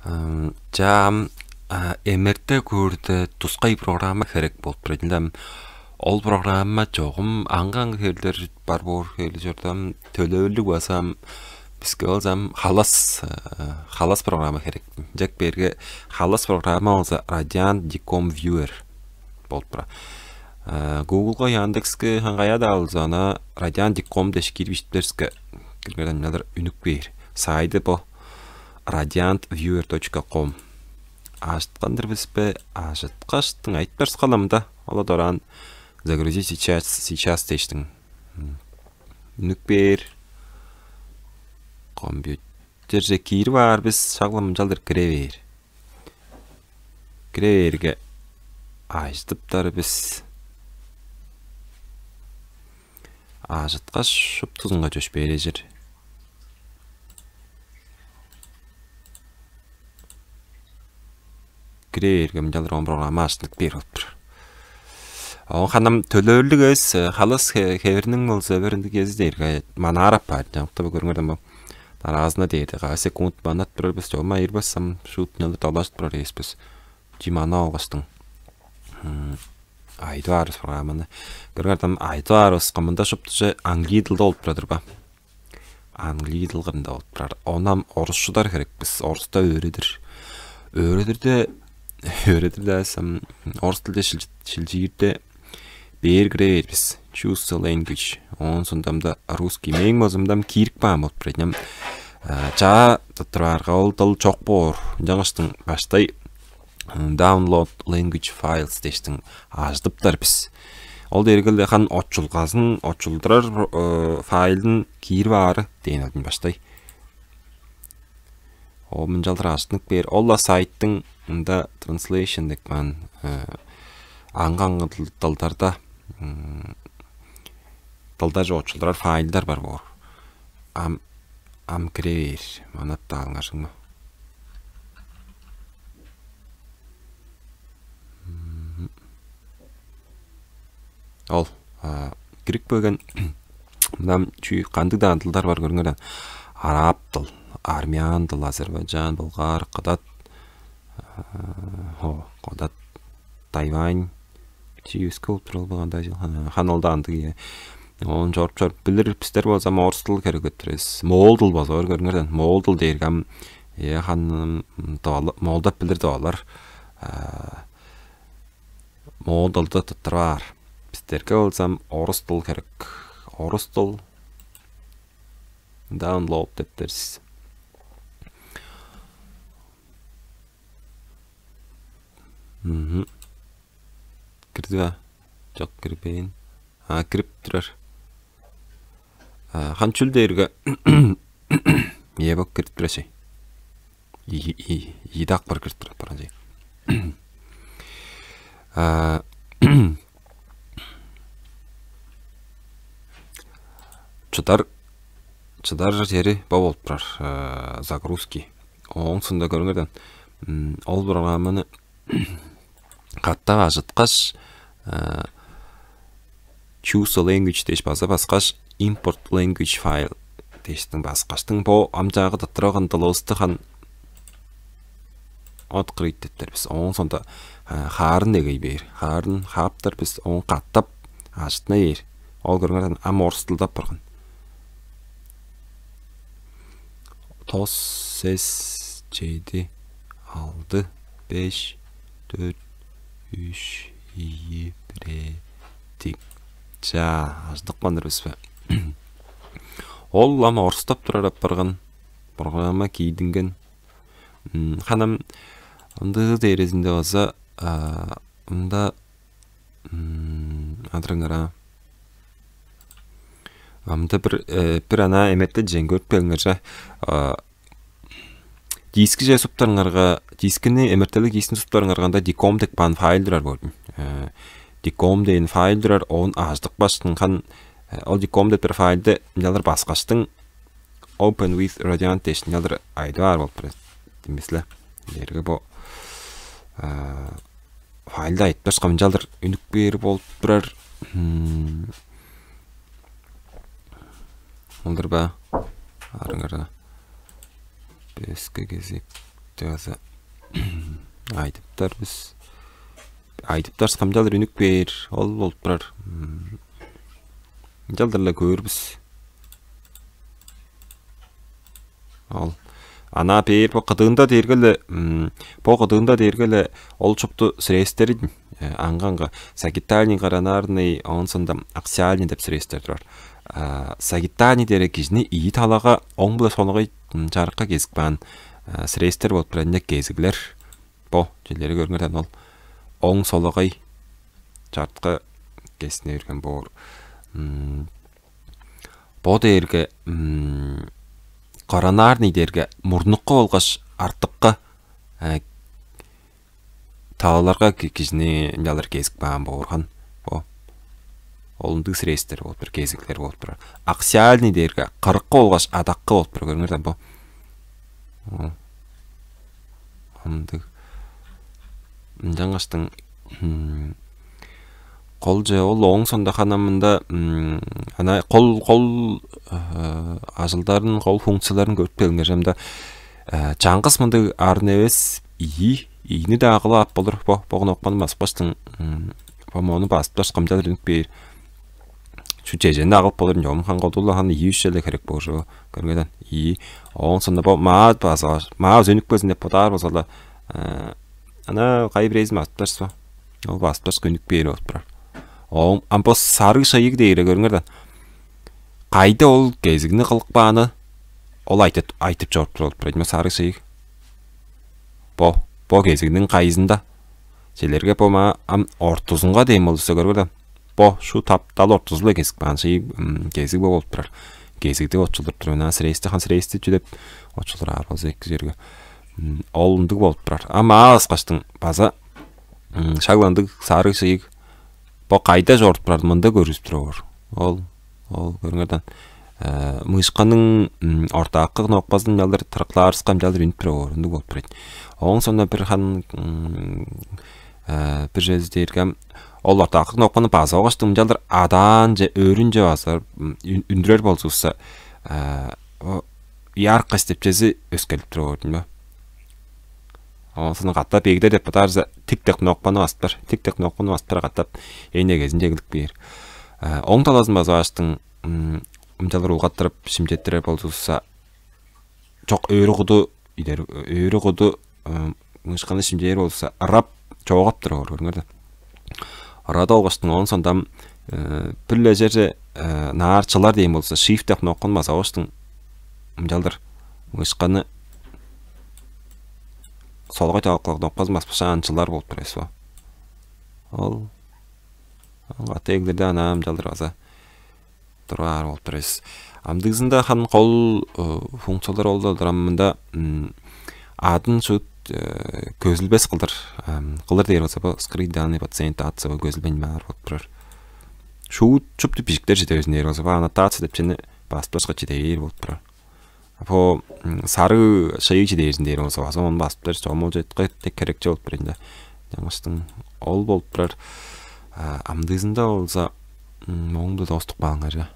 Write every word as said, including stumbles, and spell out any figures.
Ам, чаа, ам, а, эмерте көөрде тускай программа херек болуп турар. Ам ол программа чогум аңгы-аңгы хевирлер бар боор хевирлиг чорду. Ам төлевирлиг база ам биске болза ам халас, а, халас программа херек. Ынчап кээрге халас программа болза Radiant Decom Viewer болуп турар. А, Google-га, Яндекске, каяа-даа болза, ана Radiant Decom дээш кирип ишптерге, киргерден мынчалдыр үнүп кээр. Сайды бо radiantviewer точка ком. Ажыткан-дыр бис бе? Ажыткаштың, айтпас каламда. Ол-ла дораан «Загрузи сейчас, сейчас» дээштиң. М. Үнүп бээр. Компьютерже киирип аар бис, шак-ла мынчалдыр кире бээр. Кире бээрге, ажыдыптар бис. Ажыткаш, шуптузунга чөпшээрежир. Кире бээрге, мынчалдыр оон программа ажыттынып бээр болуп турар. Оон ханам төлевирлиг эвес, э, халас хе-, хевирниң болза бир ындыг кези дээрге манаар апаар. Чамыкта бо көрүңерден бо. Дараазында дээрде каа секунд манап турар бис, чогум айырбас ам шуут мынчалдыр далажып турар эвес бис. Чимана алгаштың. М, айдып аарыс программаны. Көрүңерден, айдып аарыска мында шуптуже англий дылда болуп турар ба? Англий дыл кырында болуп турар. Ону ам орусчудар херек бис. Орустап өөредир. Өөредирде, өөредирде сам орус дилде шилчи-, шилчиирде бээр кире бээр бис. Choose the language. Оон сондамда русский. Мээң базымдам киирип каан болуп турар. Ам, а, чаа тыттыраарга ол дыл чок боор. Ынчангаштың баштай, м, download language files дээштиң ажыдыптар бис. Ол дээрге-ле хан очулгазын, очулдурар, э, файлын киирип аары дээн алдын баштай. О, мынчалдыр ажыттынып бээр. Ол-ла сайттың мында translation деп каан, э, аңгы-аңгы дыл-, дылдарда, м, дылдарже очулдурар файлдар бар боор. Ам, ам кире бээр. Манап-даа алыңар шыңма. Мгм. Ол, а, кирип келген, мынам чүү, кандыг-даа дылдар бар, көрүңер даан. Араб дыл, армян дыл, азербайджан, болгар, кыдат, а, хо, кыдат, Тайвань, чии өске болуп тур ол, кандай чыл? Хан, хан ол-даа ындыг, ийе. Оон чоруп-чоруп билир, бистер болза ам орус дыл херек эттирес. Моол дыл болза бар, көрүңер даан. Моол дыл дээрге ам, э, хан, м, дывала-, моолдап билир дывалар. А, моол дылды тыттырып аар. Бистерге болза ам орус дыл херек. Орус дыл. Download деп берсиз. Мгм. Кирди бе? Чок, кирбээн. А, кирип турар. А, хан чүл дээрге, е, бо кирип турар чей. И, и, и, дак бар кирип турар баран чей. А, чыдар, чыдар чери бо болуп турар, а, загрузки. Ооң соонда көрүңер даан, м, ол программаны катап ажыткаш, э, Choose a language дээш база баскаш, Import language file дээштиң баскаштың, бо ам чаагы тыттырып алган дылывысты хан открыть эттер бис. Ооң соонда, э, хаарын эгей бээр. Хаарын хааптар бис, оон катап ажыттына бээр. Ол көрүңер даан, ам орус дылдап барган. Тос, сес, чеди, алды, беш, дөрт, үш, ийи, бир, тик. Чаа, ажыдып каан-дыр бис бе? Ол ам орустап турар апарган, программа киидинген. М, ханам ындыы дээрезинде база, а, мында, м, адыраңар аа. Амда бир, э, бир анаа эметти дижен көрүп келиңер че. А, дискиже суптарыңарга, дискини, эмертелиг дискини суптарыңарга ында диком деп каан файл турар көрдүм. Э, диком дээн файл турар, оон ажыдып кааштың хан, э, ол диком деп бир файлды мынчалдыр баскаштың, Open with Radiant дээш мынчалдыр айдып аар болуп турар. Демесле. Дээрге бо, э, файлды айтпашка мынчалдыр үнүп кээр болуп турар. М, Олдур ба? Арыңарда. Беске кезек. Чүвезе айдыптар бис. Айдыптар камчалыр үнүк бээр ол болуп турар. Ынчалдыр-ла көөр бис. Ол ана бээр бо кыдыында дээрге-ле, бо кыдыында дээрге-ле ол чупту срезтерин аңгы-аңгы сагиттальный, коронарный, оон соонда аксиальный деп срезтер турар. Сагиттальный дээрге кижини ийи талага оң биле солугай чарыкка кезип каан срезтер болуп турар. Ынча кезиглер бо чүлери көрүңер даан, ол оң солугай чартка кесине берген боор. Бо дээрге коронарный дээрге мурнукка болгаш артыкка талаларга кижини ынчалыр кезип каан боорган. Бо ол ындыг срезтер болуп тур, кезиглер болуп турар. Аксиальный дээрге кырыкка болгаш адакка болуп тур, көрүңер даан бо. Ындыг. Ынчангаштың колче ол оң сондахана мында ана кол кол ажылдарын, кол функцияларын көрүп келиңер. Чамда чаңгыс мындыг арын эвес ийи ийини-даа кылып ап болур. Бо богун окпаны баспаштың бо мону басыпташ камчалыр үнүп бээр. Чү чежени агылып болур, нём хан кодула хан ийи үш эле херек болур. Көрүңер даан, ийи. Оон соонда бо маа база маа үзөнүк безин деп бодаар болза-ла, ана кайы бирээзин басыптарсыз бо? Ол басыптарс үнүп бээр болуп турар. Оон ам бо сарыг шыйыг дээре көрүңер даан. Кайда ол кезигни кылып кааны ол айтып айтып чоруп тур болуп турар. Бо сарыг шыйыг бо бо кезигниң кайызында? Силерге бо маа ам ортузунга дээн болза, көрүңер даан. Бо шу таптал ортузу-ла кезип каан шыйыг кезиг бо болуп турар. Кезигди очулдуруп тур. Ана срезти хан срезти чү деп очулдураар болза эки черге. Ол ындыг болуп турар. А маа баскаштың база шак-ла ындыг сарыг шыйыг бо кайда чоруп турар, мында көргүзүп тур боор. Ол ол көрүңер даан. Мышканың ортаакы кнопказын ынчалдыр тырыктаарывыска ынчалдыр үнүп тур боор, ындыг болуп турар. Оон соонда бир хан бир чүвези дээрге ам ол ортаакы кнопканы базып алгаштың ынчалдыр адаанче, өөрүнче база үндүрер болзувусса, яркость деп чүвези өскерлип тур боор, дийин бе? Оон соонда катап эгидер деп бодаарза, тик деп кнопканы басыптар. Тик деп кнопканы басыптар, катап эң эгезинче эгелип кээр. Оң талазын базып алгаштың ынчалдыр улгаттырып шимчеттирер болзувусса, чок, өөрү куду идер, өөрү куду мышканы шимчээр болзувусса, ырап чоогап тур боор, көрүңер даан. Ырады алгаштың оон сондам бир-ле черже наар чылар дээн болза, shift деп кнопканы базып алгаштың ынчалдыр мышканы солгай талакла кнопказын баспашаан чылар болуп тур эвес бо. Ол категилерде ана ынчалдыр база турар болуп тур эвес. Амдыызында хан кол функциялар ол-дур. Ам мында адын шуут көзүлбес кылдыр кылыр дээр болза, бо скрыть данные пациента ат сыгы көзүлбейн баар болуп турар. Шуут чупту бижиктер чиде безин дээр болза, бо аннотация деп чени басып турашка чиде бээр болуп турар. Бо сарыг шыйыг чиде безин дээр болза, база ону басып турар, чомулчу дег херекче болуп турар. Ынча жаңыштың ол болуп турар. Амдыызында болза моңду достук бааңар.